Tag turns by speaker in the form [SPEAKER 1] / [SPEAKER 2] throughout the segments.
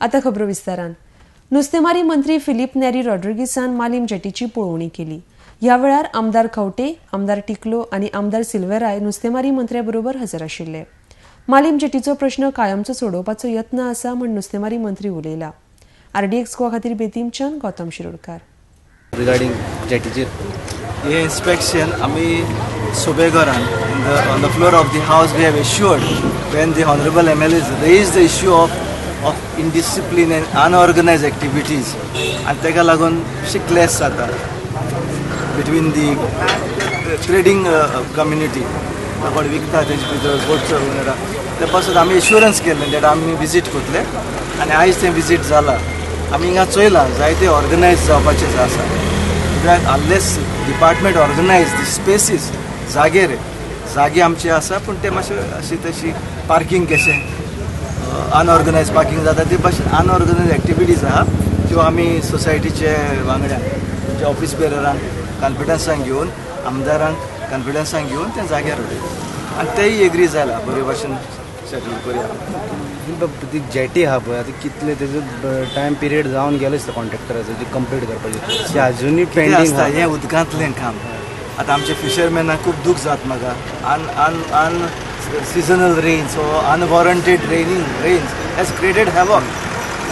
[SPEAKER 1] आता खबरो विस्तारान. नुस्तेमारी मंत्री फिलीप नेरी रॉड्रिगीसान मालीम जेटीची पळोवणी केली. ह्या वेळार आमदार खवटे, आमदार टिकलो आनी आमदार सिल्वेराय नुस्तेमारी मंत्र्या बरोबर हजर आशिल्ले. मालीम जेटीचो प्रश्न कायमचो सोडोवपाचो यत्न आसा म्हूण नुस्तेमारी मंत्री उलयला. आरडीएक्स गोवा खातीर बेतीमच्यान गौतम शिरोडकार.
[SPEAKER 2] रिगार्डिंग जेटीचेर
[SPEAKER 3] हे इन्स्पेक्शन आमी सुबेघरान on the floor of the house we have assured when the honourable MLAs raise the issue of indiscipline and unorganised activities आनी ताका लागून अशी क्लॅश जाता बिटवीन the trading community. कोण विकता तेजे भितर बोट चलोवन ते पासून आमी एश्युरन्स केल्लें that आमी विजीट करतले आनी आयज तें विजीट जाला. आमी हिंगा चोयलां, जायते ऑर्गनायज जावपाचें आसा, कित्याक unless department organise the spaces, जागे रे जागे आमचे आसा, पूण ते मातशे अशी तशी पार्कींग कशें अनऑर्गनायज पार्कींग जाता, ते भाशेन अनऑर्गनायज एक्टिविटीज आहा, त्यो आमी सोसायटीचे वांगड्यांक, म्हणजे ऑफिस बेररांक कॉन्फिडन्सान घेवन, आमदारांक कॉन्फिडन्सान घेवन ते जाग्यार उडयता आनी तेय एग्री जाला, बरे भाशेन सेटल करुया.
[SPEAKER 2] ती जेटी आहा पळय, आतां कितले तेजो टायम पिरियड जावन गेलो दिसता कॉन्ट्रॅक्टराचो जी कंप्लीट करपाची, ती अजुनूय
[SPEAKER 3] कितें
[SPEAKER 2] पेंडींग
[SPEAKER 3] आसता, हें उदकांतलें काम. आतां आमचे फिशरमॅनाक खूब दूख जाता म्हाका. Un un unseasonal rains or unwarranted rains has created havoc.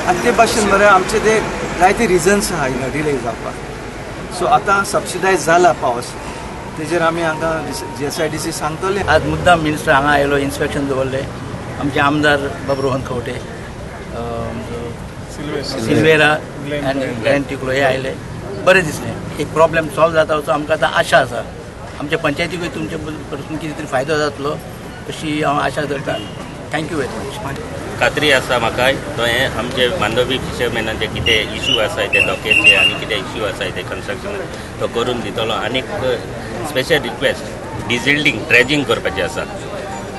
[SPEAKER 3] आनी ते भाशेन मरे आमचे ते जायते रिजन्स आहा हिंगा डिले जावपाक. सो आतां सबसिडायज जाला पावस, तेजेर आमी हांगा जीएसआयडीसी सांगतले.
[SPEAKER 4] आज मुद्दाम मिनिस्टर हांगा आयलो, इन्स्पेक्शन दवरलें. आमचे आमदार बाब रोहन खंवटे, सिल्वेरा आनी ग्लॅन टिकलो हे आयले. बरें दिसलें. एक प्रॉब्लेम सॉल्व जाता असो आमकां आतां आशा आसा. आमच्या पंचायतीकूय तुमचे पासून कितें तरी फायदो जातलो अशी हांव आशा धरता. Thank you very much.
[SPEAKER 5] खात्री आसा म्हाका, तो हे आमचे मांडवी फिशरमॅनाचे कितें इशू आसाय ते डॉकेचे आनी कितें इशू आसाय ते कन्स्ट्रक्शन तो करून दितलो. आनीक स्पेशल रिक्वेस्ट, डिजिल्डींग ड्रेजिंग करपाचें आसा.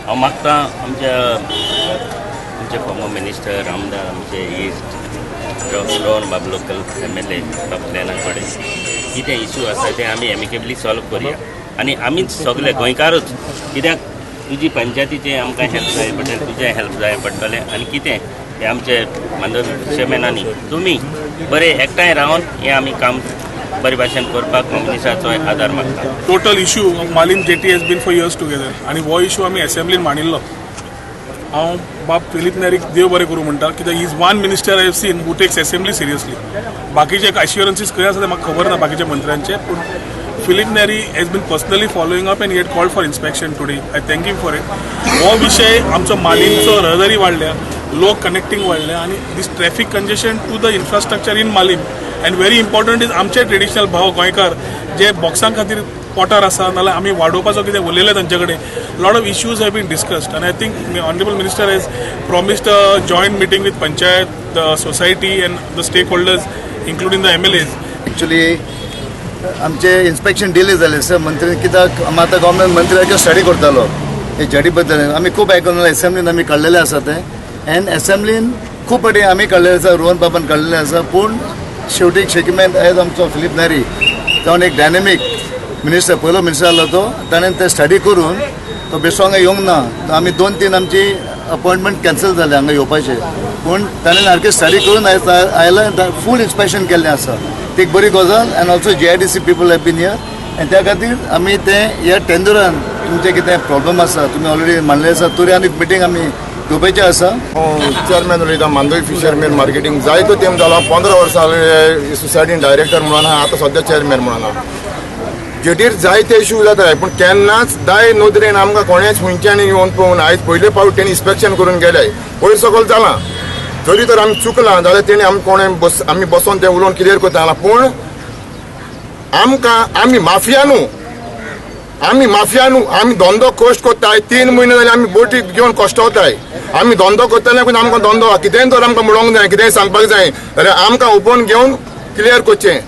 [SPEAKER 5] हांव मागता आमच्या आमचे फॉर्मर मिनिस्टर, आमदार आमचे इस्ट रोहन बाब, लोकल एमएलए बाब ग्लॅना कडेन कितें इशू आसा ते आमी एमिकेबली सॉल्व करुया आनी आमीच सगळे गोंयकारूच, कित्याक तुजी पंचायतीचें आमकां हेल्प जाय पडटलें, तुजें हेल्प जाय पडटलें. आनी कितें हें आमचे मांडवी फिशरमॅनांनी तुमी बरे एकठांय रावन हें आमी काम बरे भाशेन करपाक मिनिस्टराचो आदार मागता.
[SPEAKER 6] Total issue of Malim jetty has been for years together आनी हो इशू आमी एसेंब्लीन मांडिल्लो. हांव बाब फिलीप नेरीक देव बरें करूं म्हणटा, कित्याक is one minister I have seen who takes assembly seriously. बाकीचे एश्युरन्सीस खंय आसा ते म्हाका खबर ना बाकीच्या मंत्र्यांचे, पूण Filipe Neri has been personally following up and had called for inspection today. I thank you for it. हो विशय आमचो मालीमचो रहदारी वाडल्या, लोक कनेक्टींग वाडल्या आनी this traffic congestion to the infrastructure in Malim and very important is आमचे traditional भाव गोंयकार जे बॉक्सां खातीर पोटार आसा, नाल्यार आमी वाडोवपाचो कितें उलयलें तांचे कडेन. Lot of issues have been discussed आनी I think honourable minister has promised a joint meeting with panchayat, the society and the stakeholders, including the MLAs.
[SPEAKER 7] Actually आमचे इन्स्पेक्शन डिले जालें सर मंत्री, कित्याक आमी आतां गव्हर्मेंट मंत्र्याचेर स्टडी करतालो हे jetty बद्दल. आमी खूब आयकून एसेंब्लीन आमी काडलेले आसा ते एंड एसेंब्लीन खूब फावटी आमी काडलेले आसा, रोहन बाबान काडलेले आसा, पूण शेवटी शेकीमेन आयज आमचो फिलीप नारी जावन एक डायनेमीक मिनिस्टर, पयलो मिनिस्टर आसलो तो, ताणें ते स्टडी करून तो बेश्टो हांगा येवंक ना. आमी दोन तीन आमची अपॉयंटमेंट कॅन्सल जाले हांगा येवपाचे, पूण ताणें सारकें स्टडी करून आयज आयला, फूल इन्स्पेक्शन केल्लें आसा. ती एक बरी गजाल. And also GMDC people have been here आनी त्या खातीर आमी ते ह्या टेंडरान तुमचे कितें प्रॉब्लम आसा, तुमी ऑलरेडी मांडले आसा, तरी आनी मिटींग आमी घेवपाचें आसा.
[SPEAKER 8] हांव चेअरमॅन उलयतां, मांडवी फिशरमॅन मार्केटींग. जायतो तेंप जाला, 15 वर्सां जाली सोसायटीन डायरेक्टर म्हणून आहा, आतां सद्या चेअरमॅन म्हणून आहा. जेटीर जायते इशू जाताय, पूण केन्नाच दाय नदरेन आमकां कोणेच खंयच्यान येवन पळोवन आयज पयले फावट तेणी इन्स्पेक्शन करून गेले. वयर सकयल जालां, जरी तर आमी चुकलां जाल्यार तेणी आमी कोणें बस आमी बसोन ते उलोवन क्लियर करता. पूण आमकां आमी माफिया न्हू, आमी माफिया न्हू. आमी धंदो कश्ट करताय. 3 म्हयने जाले आमी बोटी घेवन कश्टवताय. आमी धंदो करतले, पूण आमकां धंदो कितेंय तर आमकां म्हणोंक जाय, कितेंय सांगपाक जाय जाल्यार आमकां उपोवन घेवन क्लियर करचें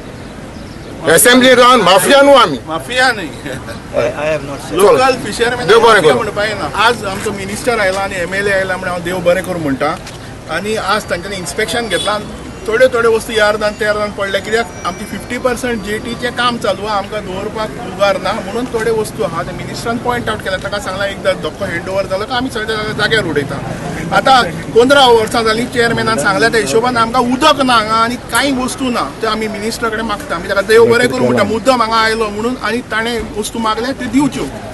[SPEAKER 8] एसेंब्ली रावन. माफिया न्हू आमी.
[SPEAKER 9] माफिया न्ही.
[SPEAKER 3] I have not
[SPEAKER 9] local fisherman.
[SPEAKER 8] देव बरें करूं.
[SPEAKER 9] म्हणपा येना. आज आमचो मिनिस्टर आयला आनी एमएलए आयला म्हण हांव देव बरें करूं म्हणटा. आनी आज तांच्यांनी इन्स्पेक्शन घेतलां. थोड्यो थोड्यो वस्तू ह्या अर्दान त्या अर्दान पडल्या, कित्याक आमची 50% जेटीचें काम चालू आहा. आमकां दवरपाक लुगार ना म्हणून थोड्यो वस्तू आहा ते मिनिस्टरान पॉयंट आवट केल्या. ताका सांगलां, एकदां धक्को हँड ओवर जालो काय आमी सगळे जाग्यार उडयता. आतां 15 वर्सां जालीं चेअरमॅनान सांगल्या त्या हिशोबान आमकां उदक ना हांगा आनी कांय वस्तू ना. त्यो आमी मिनिस्टरा कडेन मागता, आमी ताका देव बरें करूं म्हणटा, मुद्दम हांगा आयलो म्हणून आनी ताणें वस्तू मागल्या त्यो दिवच्यो.